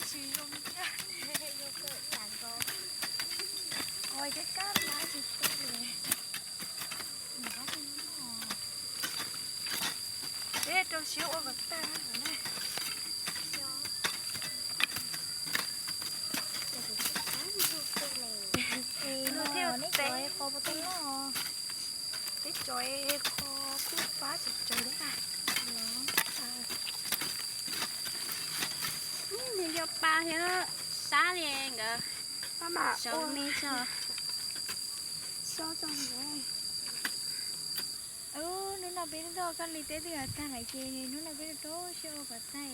Tsis zoo thiab, zoo kawg ib yam nkaus. Ua cov kab lab tsis tau li. Peb rau siab ua kom tag na. Nws thiaj teb qho puas tau loj. Peb cov qho kuj pab tsis tsawg li na. Nws yog pa thiab sab li nkawd. Pab mam sau me tso. Hnub no peb tuaj koj li teb twb yuav tag lawm ces hnub no peb rau siab ua kom tag,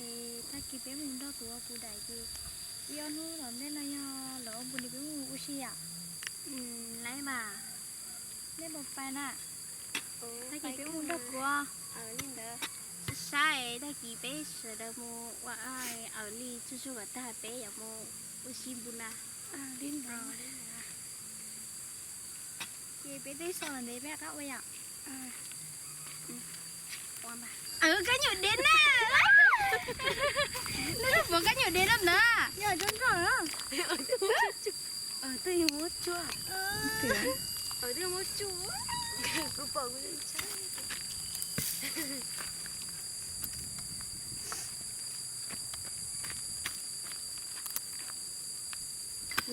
tag kis peb mus nrog kuv ua kuv daim ces ib ob hnub tom ntej no yog lawv ua npus li peb mus ua si yom. Lawm mas, nej puas pais na? Tag kis peb mus nrog kuv, sab sab, tag kis peb sawv daws mus ua awm li tsuag tsuag kom tag peb yuav mus ua si npus na. Ces peb twb so los ntev peb rov qab ua yom. Kab nyuam dev na. Neb puas kab nyuam dev no na? Twb yuav muab tsuag. Twb yuav muab tsuag. Kuv pom kuv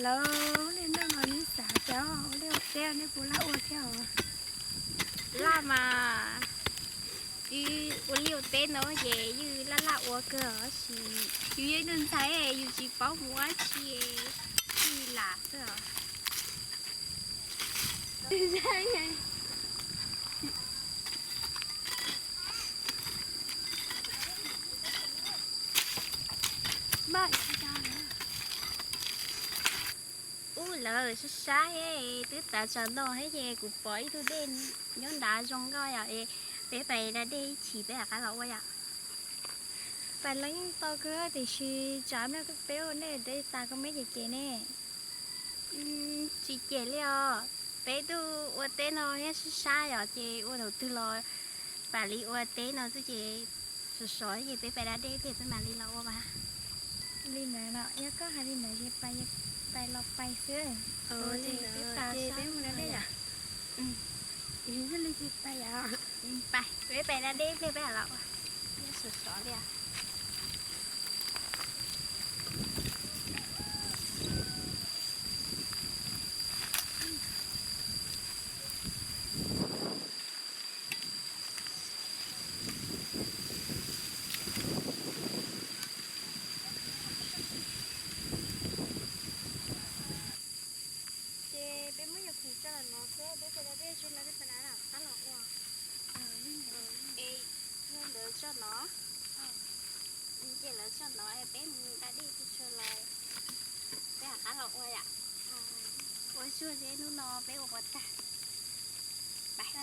Lawv li neej no neb xav cas ua liaj ua teb nej puas laj ua thiab os? Laj mas, ua liaj ua teb no ces yeej laj laj ua kawg tab sis yus yog ib tug ntxhais yus tsis paub mus ua dab tsi, tsis lam xwb os. Ub, lawv sab sab thiab twb tav tsam no thiab ces kuv pom ib tug dej nyob nrad zoo nkauj yom, peb pais da dej ib chim peb rov qab los ua yom. Pais los yeej tau kawg tiam sis tsam no peb ua nej dej tas koj meb cem cem ne. Tsis cem li os, peb twb ua teb no thiab sab sab yom ces ua thaum twg los pam li ua teb no xwb ces sov sov ces peb pais da dej ib pliag peb mam li los ua mas. Li ntawd no yog koj hais li ntawd ces pais los pais xwb. Ces peb pais sab sab peb mus da dej yom. Pais, peb pais da dej ib pliag peb mam los ua. Sov sov li. Ces peb muab yog khoom tso los no xwb, peb pais da dej tso no peb pais rov qab los ua. Es yog lawv tso no, ces lawv tso no peb mus da dej tso los peb rov qab los ua yom. Ua tsuag seb hnub no peb ua puas tag. Pais.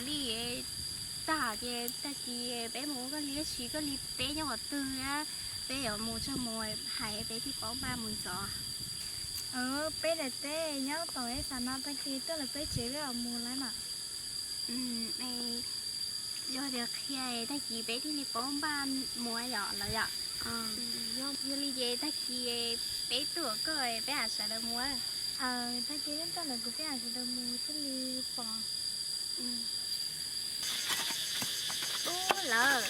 Li tag ces tag kis peb mus ua koj li, tab sis koj li peb nyob qhov twg, peb yuav mus txog mus hais peb thiaj paub npaj mus ntxov. Peb daim teb nyob tom ib xav no, tag kis tuaj lawm peb tsev peb mam mus lawm mas. Yog tias qhia tag kis peb thiaj li paub npaj mus yom los yom. Yog li ces tag kis peb tuaj koj peb mam sawv daws mus. Tag kis peb tuaj lawm kuv peb mam sawv daws mus thiaj li pom. Ub lawm,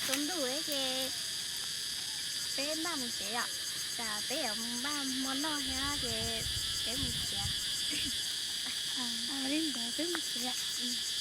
tsaus ntuj ces peb npaj mus tsev yom. Tsam peb yuav npaj hmo noj thiab ces peb mus tsev. Li ntawd peb mus tsev.